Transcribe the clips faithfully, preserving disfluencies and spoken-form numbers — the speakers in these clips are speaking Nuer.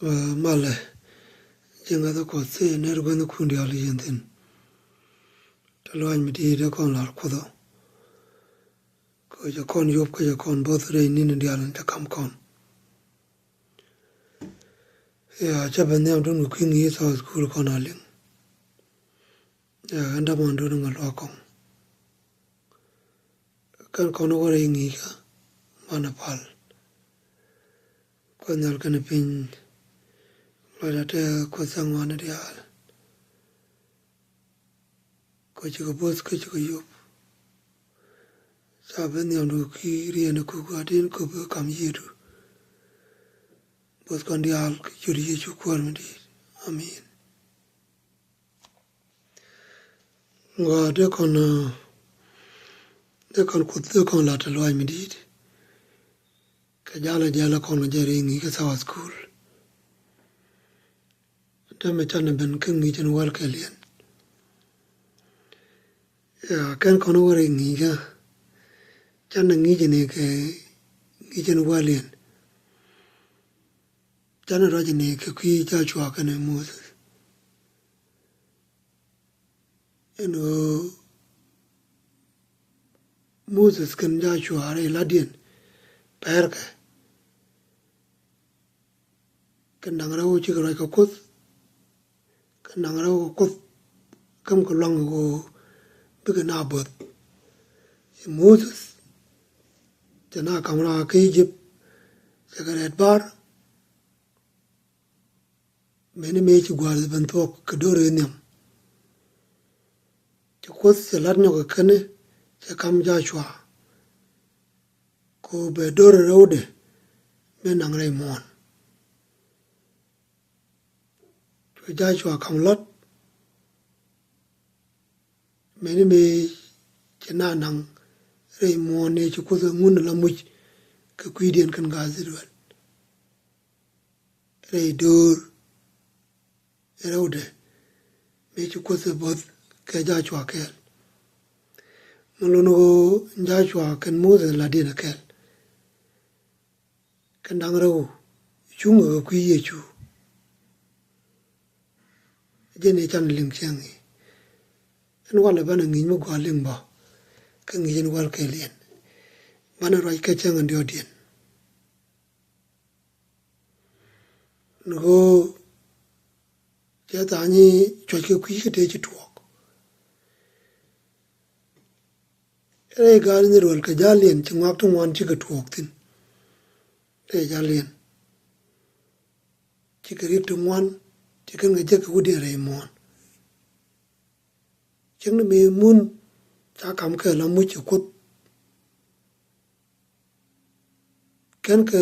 Ɛ, malɛ ji̱ ŋäthä Kuɔth thiee ner guäthnikun diaal i̱ yɛn thi̱n. Te luac mi di̱i̱t ɛ kɔn la̱r Kuoth ɔ. Kɛ cɛ kɔn yop kɛ cɛ kɔn bo̱th rɛy ni̱n diaal in te kam kɔn. Ya, cä ben nhiam tun kɛ kui̱ ŋi̱i̱c Sabbath School kɔn a liŋ. Ya, ɛn däman duun ŋä luaak kɔŋ. Kɛn kɔn wä rɛy ŋi̱i̱cä banɛ pal. Kuoth nhial kɛnɛ piny. Lɔcdä tɛ Kuoth cä ŋuan diaal. Kɛ cikɛ bo̱th kɛ cikɛ yop. Ca ben nhiam du ki riɛn ku gua̱a̱r din ku bi kam yiëëdu. Bo̱th kɔn diaal kɛ ciöt Yecu Kuäär mi di̱i̱t. Amin. Ŋɔa dee kɔn, dee kɔn Kuoth dee kɔn la te luac mi di̱i̱t. Kɛ jalɛ diaal kɔn kɛ jɛ riŋ kɛ Sabbath School. Te mɛ canɛ ben kä ŋi̱i̱c ɛn wäl kɛɛliɛn. Ya, kɛn kɔn wä rɛy ŋi̱i̱cä. Canɛ ŋi̱i̱c ni kɛ ŋi̱i̱c ɛn wäliɛn. Canɛ ruac ni kɛ kui̱ Jacua kɛnɛ Moses. Ɛn ɣöö Moses kɛn Jacua rɛy la̱tdiɛn pɛrkɛ. Kɛ naŋ rɛw cikɛ ruac kɛ Kuoth. Kɛ naŋ rɛw kɛ Kuoth käm kɛ luaŋ ɣöö bikɛ na bo̱th. Ci Moses cɛ na kam raar kä Egypt, cɛ kɛ rɛɛt bar. Mɛni mëë ci gua̱a̱r ben thuɔ̱k kɛ do̱r ëë nhiam. Ci Kuoth cɛ la̱t nyɔk kɛ kɛn cɛ kam Jacua. Ku bɛ do̱r rɛwdɛ mëë naŋ rɛy muɔ̱ɔ̱n. Cu Jacua kam la̱t. Mɛni mëë ci na naŋ rɛy muɔ̱ɔ̱n ni ci Kuoth ŋun la muc kɛ kui̱diɛn kɛn gaat Israel. Rɛy do̱r rɛwdɛ mëë ci Kuoth ɛ bo̱th kɛ Jacua kɛɛl. Mɛ lon ɣöö Jacua kɛn Moses la̱tdiɛn ɛ kɛɛl. Kɛn da̱ŋ rɛw cuŋ kɛ kui̱ Yecu. Jɛn i̱ can liŋ cieŋ i̱ ɛn walɛ banɛ ŋi̱i̱c mi gɔaa liŋ bä. Kä ŋi̱i̱c ɛn wäl kɛɛliɛn banɛ ruac kä cäŋ ɛn diɔ̱ɔ̱kdiɛn. Ni ɣöö cɛ tha̱a̱ŋ i̱ cuɔ̱c kɛ kui̱ kä tëë ci tuɔɔk. Rɛy gaat ni ruɔl kɛ jaliɛn ci ŋɔak ti ŋuan cikɛ tuɔɔk thi̱n. Rɛy jaliɛn cikɛ riet ti ŋuan ci kɛn kɛ jek kɛ wutdiɛn rɛy muɔ̱ɔ̱n. Cieŋni mëë mun ca kam kɛ la muc kɛ Kuoth. Kɛn kɛ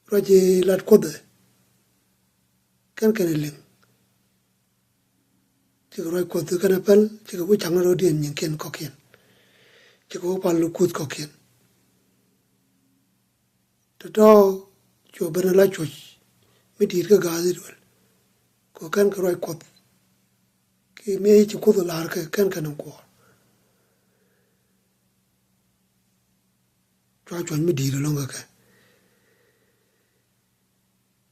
ruac i̱ lat Kuoth ɛ kɛn kɛn ɛ liŋ. Cikɛ ruac Kuoth kɛn ɛ päl, cikɛ wä caŋ rɔ̱diɛn nyiŋkiɛn kɔ̱kiɛn. Cikɛ wä pal kuth kɔ̱kiɛn. Tɔ̱tɔ̱ cu ben ala cuɔ̱c mi di̱i̱t kä gaat Israel. Kɛ kɛn kɛ ruac Kuɔth. Kɛ mëë ci Kuoth ɛ la̱r kɛ kɛn kɛn ɛ guɔ̱ɔ̱r. Cua cuɔ̱c mi di̱i̱t ɛlɔ̱ŋ kɛ kɛ.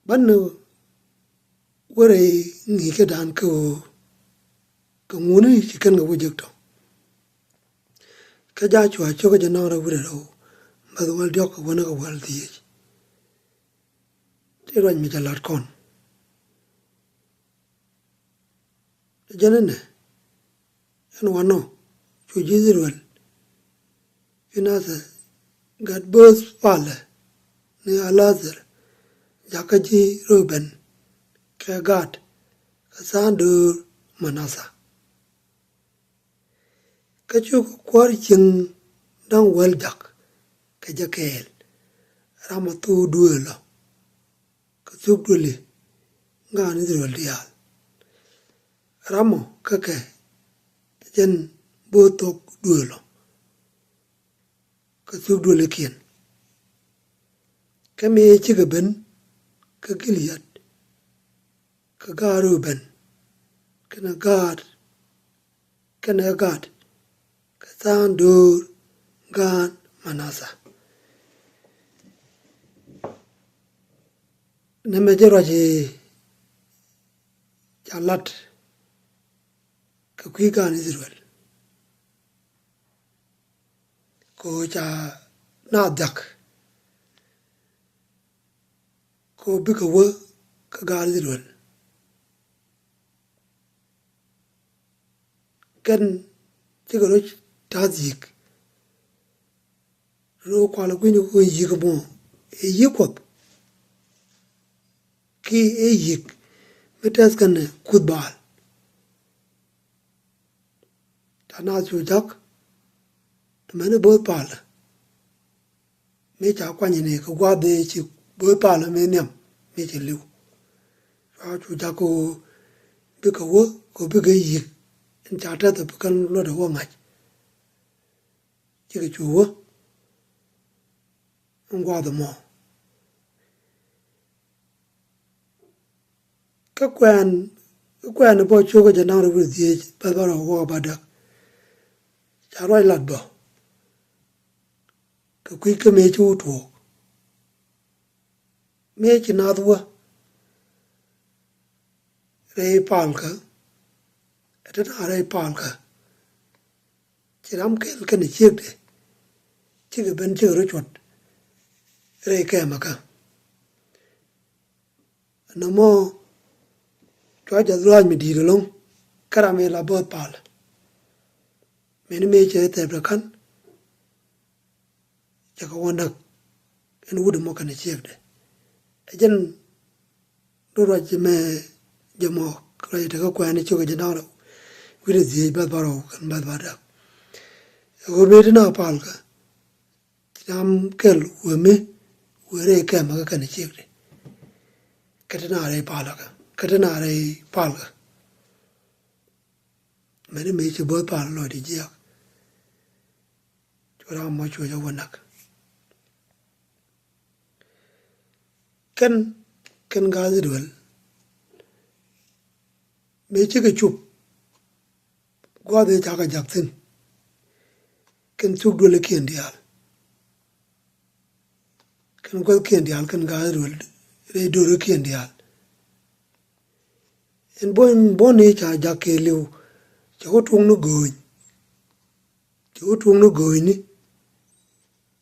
Banɛ wä rɛy ŋi̱i̱cädan kä ɣöö kɛ ŋuni ci kɛn kɛ wä jek tɔ̱. Kä Jacua cio̱kä jɛ naŋ rɛw wi̱cdɛ rɛw, bäth wäl diɔ̱k kɛ wänä kɛ wäl dhieec. Ti ruac mi cɛ la̱t kɔn. Jɛn inɛ ɛn wanɔ cu ji̱ Israel. Pinathe gat bööth palɛ ni Elazar jakä ji̱ Reuben kɛ Gad kɛ tha̱a̱ŋ döör Manatha. Kä cukɛ kuäär cieŋ da̱ŋ wäl jak kɛ jɛ kɛɛl. Ramɔ thuk duëël ɔ kɛ thuk duëli ŋa̱a̱n Israel diaal. Ramɔ kä kɛ jɛn bo̱o̱th thok duëël ɔ kɛ thuk duëlikiɛn. Kä mëë cikɛ ben kä Giliad kɛ gaat Reuben kɛnɛ gaat kɛnɛ Gad kɛ tha̱a̱ŋ döör gaan Manatha. Nɛmɛ jɛ ruac i̱ ca lat kɛ kui̱ gaan Ithɛrɛl. Kɛ ɣöö ca naath jak kɛ ɣöö bikɛ wä kä gaat Ithɛrɛl. Kɛn cikɛ rɔ ta̱th yi̱k. Rɔ kual kui̱ni kɛ ɣöö yi̱k mɔ ɛ yi̱k Kuɔth. Kiɛ ɛ yi̱k mi tɛth kɛnɛ kuth Baal. Ca naath cu jak, mɛni bo̱o̱th palä. Mi ca kuany ni kɛ gua̱a̱th ëë ci bo̱o̱th palä mi nhiam mi ci li̱w. Cua cu jak kɛ ɣöö bikɛ wä kɛ ɣöö bikɛ yi̱k in ca tɛth ɛ bi kɛn luɔt ɛ wä ŋa̱c. Cikɛ cu wä in gua̱a̱th ɛmɔ. Kä kuɛɛn, kä kuɛɛn bä cio̱kä jɛ naŋ rɛw wi̱cdɛ dhieec bäth bärɔw wäkä bädäk. Ca ruac lat bä kɛ kui̱ kä mëë ci wä tuɔɔk. Mëë ci naath wä rɛy palkä, ɛ te na rɛy palkä. Ci ram kɛl kɛnɛ ciekdɛ cikɛ ben cikɛ rɔ cuɔt rɛy kɛɛmɛ kä. Nɔmɔ cua jɛ ruac mi di̱i̱t ɛlɔ̱ŋ kä ram mi la bo̱o̱th palä. Mɛni mëë cɛ thɛp rɛ ka̱n cɛ kɛ wä näk ɛn wut ɛmɔ kɛnɛ ciekdɛ. Ɛ jɛn Rɔ ruac mɛ jɛ mɔ ruac tekä kuɛɛni cio̱kä jɛ naŋ rɛw wi̱cdɛ dhieec bäth bärɔw kɛn bäth bädäk. Ɛ ɣöö mëë ti na palkä ci ram kɛl wee mi wee rɛy kɛɛmɛ kä kɛnɛ ciekdɛ. Kä ti na rɛy palkä, kä ti na rɛy palkä. Mɛni mëë ci bo̱o̱th palä lɔcdɛ jiääk. Cu ram mɔ cuɛ jɛ wä näk. Kɛn, kɛn gaat Ithɛrɛl mëë cikɛ cup gua̱a̱th ëë cakɛ jak thi̱n. Kɛn thuk duëlikiɛn diaal. Kɛn gua̱thkiɛn diaal kɛn gaat Ithɛrɛl rɛy döörikiɛn diaal. Ɛn buɔ̱n, buɔ̱n ëë ca jak kɛɛliw cɛ wä tuɔ̱ŋ ni go̱o̱ny. Cɛ wä tuɔ̱ŋ ni go̱o̱nyni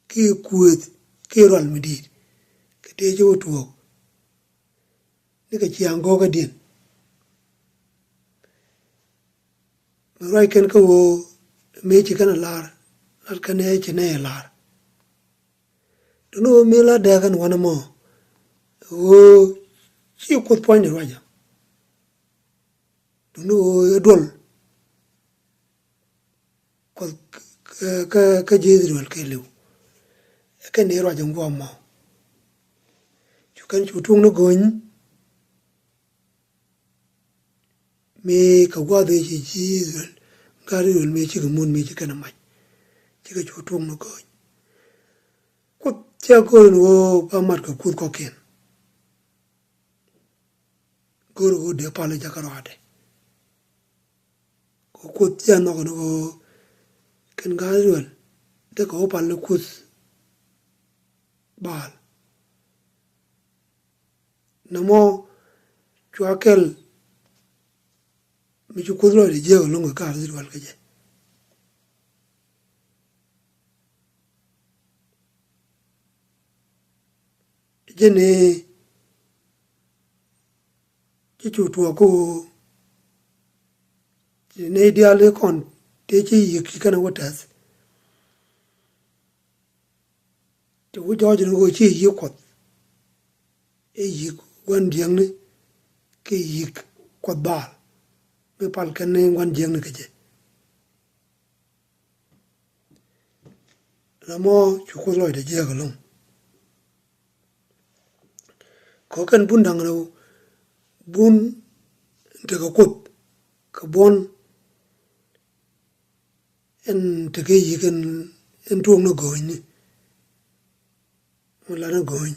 kiɛ kuëëth kiɛ rual mi di̱i̱t. Kɛ tëë cɛ wä tuɔ̱ɔ̱k ni kɛ ciaŋ go̱o̱kädiɛn. Mi ruac kɛn kä ɣöö mëë ci kɛn a lar lat kɛn ɛ ci nɛy a lar. Duŋni ɣöö mëë la dɛɛk ɛn wanɛ mɔ ɣöö ci Kuoth puɔ̱nydɛ ruacä. Duŋni ɣöö ɛ duɔl Kuɔth kä, kä, kä ji̱ Ithɛrɛl kɛɛliw. Ɛ kɛn ni ruac in guɔ̱ɔ̱m mɔ cu kɛn cu tuɔ̱ŋ ni go̱o̱ny. Mëë kɛ gua̱a̱th ëë ci ji̱ Ithɛrɛl, gaat Ithɛrɛl mëë cikɛ mun mëë ci kɛn a mac. Cikɛ cu tuɔ̱ŋ ni go̱o̱ny. Kuoth cɛ go̱o̱r in ɣöö ba mat kɛ kuth kɔ̱kiɛn. Go̱o̱r ɣöö dee pal jakä ruaadɛ. Kɛ Kuoth cɛ nhɔk ni ɣöö kɛn gaat Ithɛrɛl dee kɛ wä pal ni kuth Baal. Nɔmɔ cua kɛl mi ci Kuoth lɔcdɛ jiääk ɛlɔ̱ŋ kɛ gaat Ithɛrɛl kɛ jɛ. Jɛn ëë ci cu tuɔɔk kä ɣöö ci nɛy diaal ëë kɔn tëë ci yi̱k ci kɛn a wä tɛth. Ti wä jɔɔc ni ɣöö ci yi̱k Kuɔth. Ëë yi̱k gua̱n jiäkni kiɛ yi̱k Kuɔth Baal mi pal kɛn ni gua̱n jiäkni kɛ jɛ. Lamɔ cu Kuoth lɔcdɛ jiääk ɛlɔ̱ŋ. Kɛ kɛn bun da̱ŋ rɛw bun tekɛ Kuoth kɛ buɔ̱n ɛn tekɛ yi̱k ɛn, ɛn tuɔ̱ŋ ni go̱o̱nyni. Ŋun la ni go̱o̱ny.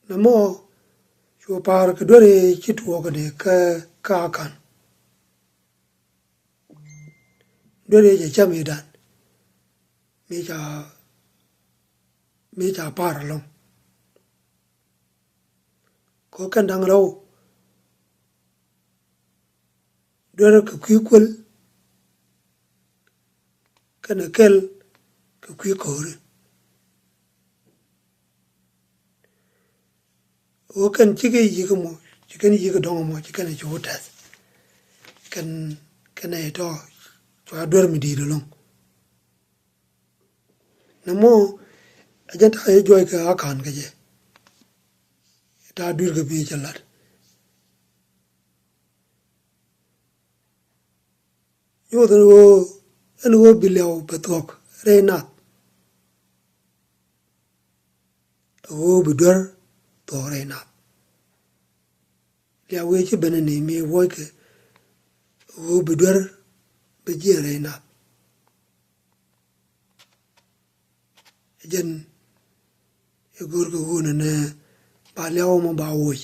Namɔ cu pa̱a̱r kɛ duer ëë ci tuɔɔk kɛ dee kä, kä Akan. Duer ëë cɛ cäm i̱dan mi ca, mi ca pa̱a̱r ɛlɔ̱ŋ. Kɛ ɣöö kɛn da̱ŋ rɛw duer kɛ kui̱ kuel, kɛnɛ kɛl kɛ kui̱ ko̱ri. Ɣöö kɛn cikɛ yi̱k mɔ, ci kɛn yi̱k dɔ̱ŋ mɔ, ci kɛn cu tɛth. Kɛn, kɛn ɛ tɔ cua duer mi di̱i̱t ɛlɔ̱ŋ. Nɛ mɔ ɛ jɛn ta̱a̱ jɛ juɔc kɛ Akan kɛ jɛ. Ta̱a̱ dui̱r kɛ bi cɛ la̱t. Nyoth ɛn ɣöö, ɛn ɣöö bi liaw bɛ thuɔ̱k rɛy nath. Ɣöö bi duer thuɔ̱k rɛy nath. Liaw wee ci ben ni mi wuɔckɛ ɣöö bi duer bɛ jiɛn rɛy nath. Jɛn i̱ go̱o̱rkɛ ɣöö nɛnɛ ba liaw mɔ ba woc.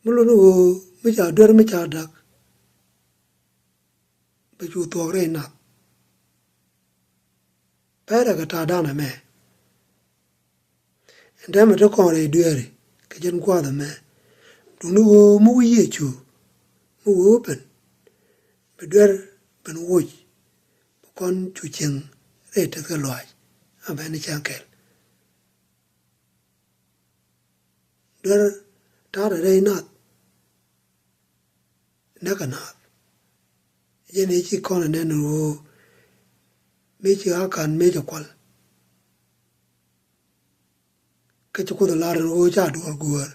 Mi luni ɣöö mi ca duer mi ca dak bɛ cu thuɔ̱k rɛy nath. Pɛrɛ kɛ ta̱a̱ da̱a̱n ɛmɛ. Ɛn täämɛ te kɔn rɛy dueeri kɛ jɛn gua̱a̱th ɛmɛ. Duŋni ɣöö mi wi̱i̱ Yecu mi wee wä ben, bi duer ben woc, bi kɔn cu cieŋ rɛy teth kɛ lɔaac, a ben cäŋ kɛl. Duer ta̱a̱dɛ rɛy nath. Näk anath. Jɛn ëë ci kɔn ɛ nɛn ɣöö mëë ci Akan mëë cɛ kual. Kä ci Kuoth ɛ lar ɛn ɣöö ca duɔ̱ɔ̱r guäär.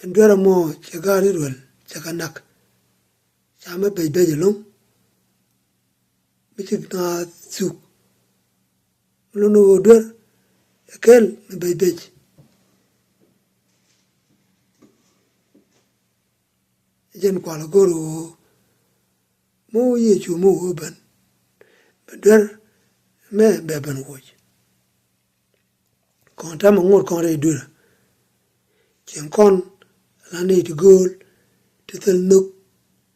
Ɛn duer ɛmɔ cɛ gaat Israel cɛ kɛ näk. Ca mɛ bɛc bɛc ɛlɔ̱ŋ. Mi ci naath thuk. Mi luni ɣöö duer ɛ kɛl mi bɛc bɛc. Jɛn kual ɛ go̱r ɣöö mi wä Yecu mi wä ben, bɛ duer mɛ bɛ ben woc. Kɔn täämɛ ŋot kɔn rɛy duer. Cieŋ kɔn la nɛy ti gööl, ti thil nhök,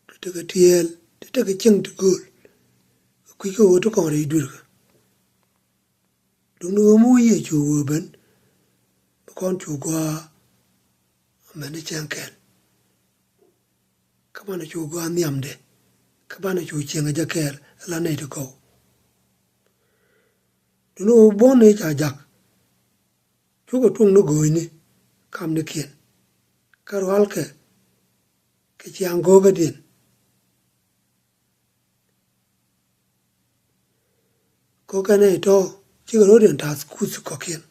ti tekɛ tiɛɛl, ti tekɛ cieŋ ti gööl. Kui̱ kä ɣöö ti kɔn rɛy duer kä. Duŋni ɣöö mi wä Yecu wee ben, bi kɔn cu gɔaa amäni cäŋ kɛl. Kä banɛ cu gɔaa nhiamdɛ, kä banɛ cu cieŋ jɛ kɛɛl la nɛy ti gɔw. Duŋni ɣöö buɔ̱n ni ca jak, cukɛ tuɔ̱ŋ ni go̱o̱cni kamnikiɛn, kä rualkɛ kɛ ciaŋ go̱o̱kädiɛn. Kɔ kɛn ɛ tɔ cikɛ ro̱diɛn ta̱a̱ kuth kɔ̱kiɛn.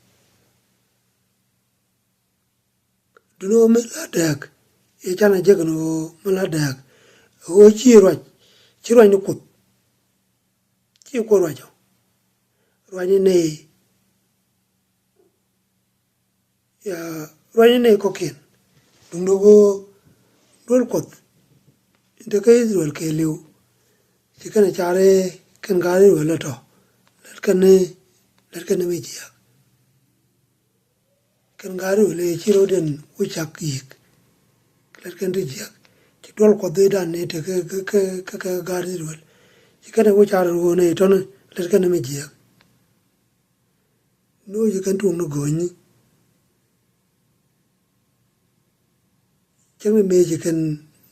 Duŋni ɣöö mi la dääk, i̱ canɛ jek ni ɣöö mi la dääk, ɣöö ci ruac, ci ruac ni Kuoth. Ci Kuoth ruac ɔ. Ruac ni nɛy, ya, ruac ni nɛy kɔ̱kiɛn. Duŋdɛ ɣöö duel Kuɔth in te kä Israel kɛɛliw. Ci kɛn ɛ car i̱ kɛn gaat Israel ɛ tɔ. Lät kɛn ni, lät kɛn ni mi jiääk. Kɛn gaat Israel ëë ci ro̱diɛn wä cak yi̱k. Lät kɛn ti jiääk. Ci duel Kuɔth i̱ dan ni te kä, kä, kä, kä, kä gaat Israel. Ci kɛn ɛ wä car ɣöö nɛy tɔ̱ni lät kɛn ni mi jiääk. Ni ɣöö ci kɛn tuɔ̱ŋ ni go̱o̱nyni. Cäŋ ni mëë ci kɛn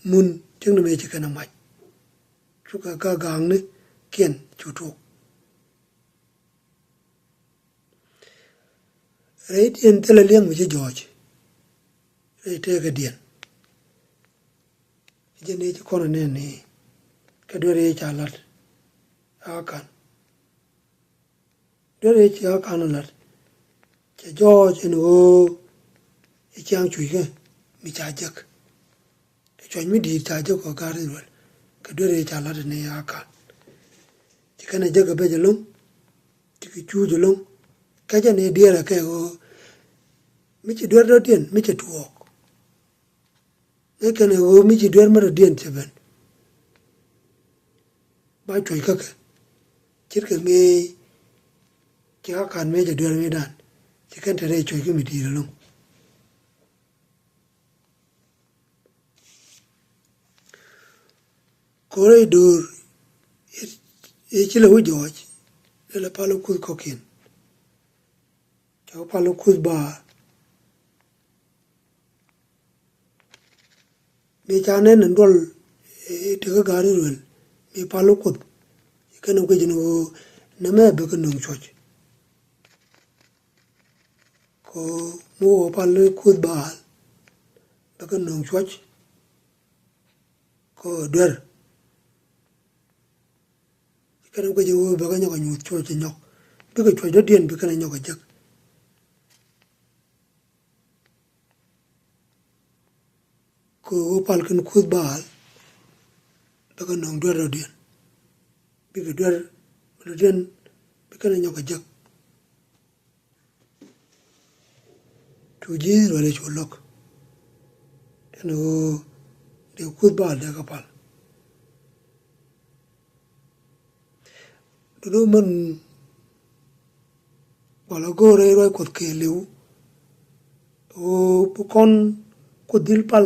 mun, cäŋ ni mëë ci kɛn ɛ mac. Cukɛ kä ga̱a̱ŋnikiɛn cu tuɔɔk. Rɛydiɛn thilɛ liɛŋ mi ci jɔɔc. Rɛy tëëkädiɛn. Jɛn i̱ ci kɔn ɛ nɛn ni kɛ duer i̱ ca la̱t Akan. Duer i̱ ci Akan la̱t cɛ jɔɔc ɛn ɣöö i̱ ciaŋ cuckä mi ca jek. Cuɔ̱c mi di̱i̱t ca jek kɔ gaat Israel kɛ duer i̱ ca la̱t ni Akan. Ci kɛn ɛ jek ɛ bɛc ɛlɔ̱ŋ. Ci kɛ cuuc ɛlɔ̱ŋ. Kɛ jɛn i̱ diɛɛrɛ kɛ ɣöö mi ci duer dɔ̱diɛn mi cɛ tuɔɔk. Ëë kɛn ɛ ɣöö mi ci duer mi dɔ̱diɛn cɛ ben. Ba cuɔ̱c kä kɛ ce̱tkɛ mëë ci Akan mëë cɛ duer mëëdan. Ci kɛn te rɛy cuɔ̱c kä mi di̱i̱t ɛlɔ̱ŋ. Ko̱r i̱ do̱r i̱ ci lɛ wä jɔɔc lɛ lɛ pal i̱ kuth kɔ̱kiɛn. ɛ wä pal i̱ Kuoth Baal. Mëë ca nɛn in duɔl, eh, tekä gaat Israel, mëë pal i̱ Kuoth, ci kɛn ɛ guic ni ɣöö nɛmɛ bikɛ nöŋ cuɔ̱c. Kɛ ɣöö mi wä pal i̱ Kuoth Baal, bikɛ nöŋ cuɔ̱c kɛ ɣöö duer. Ci kɛn ɛ guic ni ɣöö bikɛ nyɔk a nyuuth cuɔ̱c ci nyɔk. Bikɛ cuɔ̱c dɔ̱diɛn bikɛ nyɔk a jek. Kɛ ɣöö pal kɛn Kuoth Baal, bikɛ nöŋ duer dɔ̱diɛn. Bikɛ duer dɔ̱diɛn bikɛ nyɔk a jek. Cu ji̱ Israel cu lo̱k ɛn ɣöö dee Kuoth Baal dee kɛ pal. Duŋni mɛn walɛ go̱o̱r rɛy ruac Kuɔth kɛɛliw. Ɣöö bi kɔn Kuoth dhil pal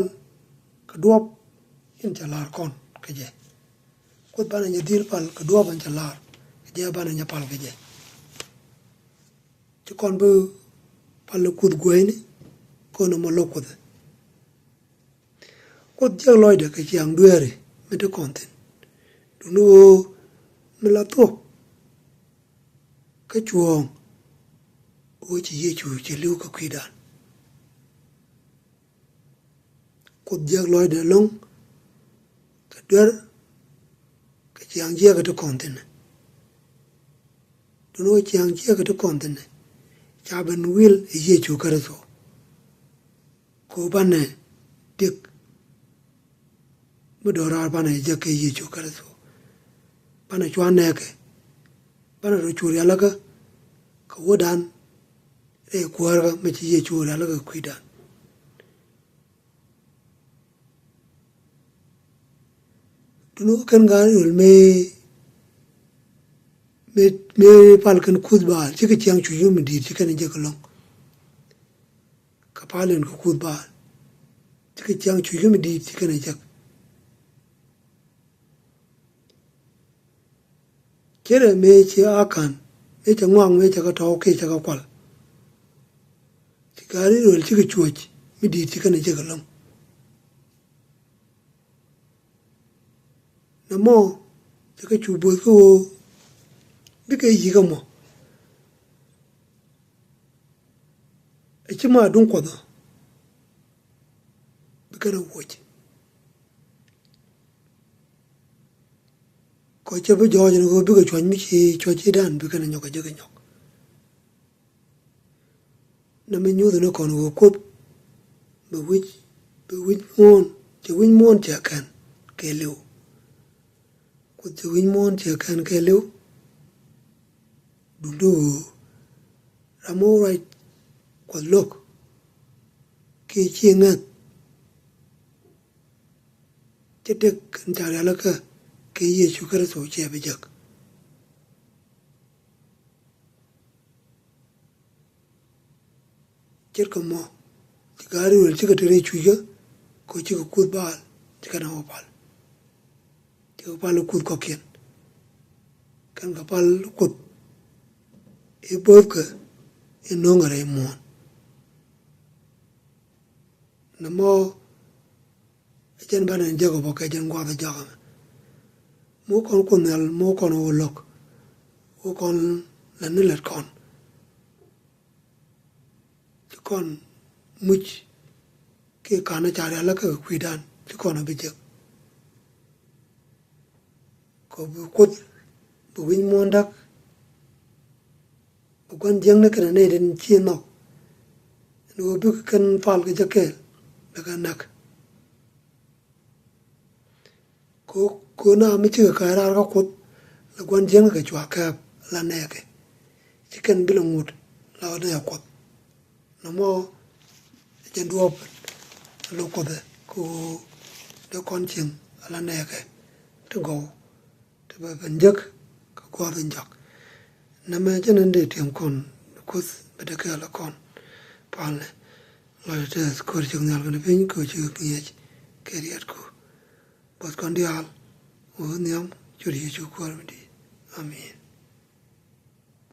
kɛ duɔ̱ɔ̱p in cɛ la̱r kɔn kɛ jɛ. Kuoth banɛ nyɛ dhil pal kɛ duɔ̱ɔ̱p in cɛ la̱r kɛ jɛ, banɛ nyɛ pal kɛ jɛ. Ci kɔn bi pal i̱ Kuoth guäyni kɔn ɛmɔ lo̱k Kuoth. Kuoth jiäk lɔcdɛ kɛ ciaŋ dueeri mi te kɔn thi̱n. Duŋni ɣöö mi la thuɔ̱k kä cuɔ̱ɔ̱ŋ, ɣöö ci Yecu cɛ li̱w kɛ kui̱dan. Kuoth jiäk lɔcdɛ ɛlɔ̱ŋ kɛ duer kɛ ciaŋ jiäk ti kɔn thi̱n. Duŋni ɣöö ciaŋ jiäk ti kɔn thi̱n ca ben wil ɛ Yecu Kritho. Kɛ ɣöö banɛ dëk mi do̱raar banɛ jek kɛ Yecu Kritho. Banɛ cua nɛɛkɛ, banɛ rɔ cu rialikä kɛ wädan rɛy kuäärkä mi ci Yecu rialikä kui̱dan. Duŋni ɣöö kɛn gaat Israel mëë, mëë, mëë pal kɛn Kuoth Baal, cikɛ ciaŋ cuc mi di̱i̱t ci kɛn jek ɛlɔ̱ŋ. Kɛ pal in kɛ Kuoth Baal, cikɛ ciaŋ cuc mi di̱i̱t ci kɛn jek. Ce̱tdɛ mëë ci Akan, mëë cɛ ŋɔak, mëë cɛ kɛ tɔ̱w kiɛ cɛ kɛ kual, ci gaat Israel cikɛ cuɔ̱c mi di̱i̱t ci kɛn jek ɛlɔ̱ŋ. Nɛmɔ cɛ kɛ cu bo̱o̱th kä ɣöö bikɛ yi̱k ɛmɔ. Ɛ ci ma duŋ Kuɔth ɔ, bikɛ rɛ woc. Kɔ cɛ bi jɔɔc ni ɣöö bikɛ cuɔ̱c mi ci cuɔ̱c ci dan bikɛ rɛ nyɔk, kɛ jek kɛ nyɔk. Nɛmɛ nyuuth ni kɔn ɣöö Kuoth bɛ wi̱c, bɛ wi̱c muɔ̱ɔ̱n, cɛ wi̱c muɔ̱ɔ̱n cɛ kɛn kɛɛliw. Kuoth cɛ wi̱c muɔ̱ɔ̱n cɛ kɛn kɛɛliw. Duŋdu ɣöö ram mi wä ruac Kuɔth lo̱k kiɛ ci ŋäth, cɛ dek kɛn ca rialikä kɛ Yecu Kritho cɛ bi jek. Ce̱tkɛ mɔ, ci gaat Israel cikɛ te rɛy cucä, kɛ ɣöö cikɛ Kuoth Baal, cikɛ nɛ wä pal. Cikɛ pal i̱ kuoth kɔ̱kiɛn. Kɛn kɛ pal i̱ kuoth i̱ bo̱o̱thkɛ i̱ no̱o̱ŋ rɛy muɔ̱ɔ̱n. Nɛmɔ ɛ jɛn banɛ jek ɔ bä kɛ jɛn gua̱a̱th ɛ jakä mɛ. Mi wä kɔn Kuoth Nhial, mi wä kɔn wä lo̱k, wä kɔn lät ni lät kɔn. Ci kɔn muc kiɛ ka̱n ɛ ca rialikä kɛ kui̱dan, ci kɔn ɛ bi jek. Kɛ bi Kuoth, bi wi̱c muɔ̱ɔ̱n da̱k, bi gua̱n jiäkni kɛnɛ nɛy tin ci nhɔk. Ɛn ɣöö bikɛ kɛn pal kɛ jɛ kɛɛl, bikɛ näk. Kɛ ɣöö, kɛ ɣöö na mi cikɛ ka̱a̱c raar kä Kuoth, la gua̱n jiäkni kɛ cua kääp, la nɛɛkɛ. Ci kɛn bi lɛ ŋut la ɣä nɛy Kuɔth. Nɔmɔ ɛ jɛn duɔ̱ɔ̱p lo̱k Kuoth ɛ, kɛ ɣöö dee kɔn cieŋ ala nɛɛkɛ ti gɔw, ti bɛ ben jek kɛ gua̱a̱th in jɔak. Nɛmɛ jɛn in dee tiɛm kɔn Kuoth bɛ dee kɛɛl kɔn. Palnɛ lɔcdɛ tɛth, kör cik nhial kɛnɛ piny, kör cik ŋi̱eec kɛ riɛtku. Buɔth kɔn diaal wä nhiam, cut Yecu Kuäär mi di̱i̱t. Amen.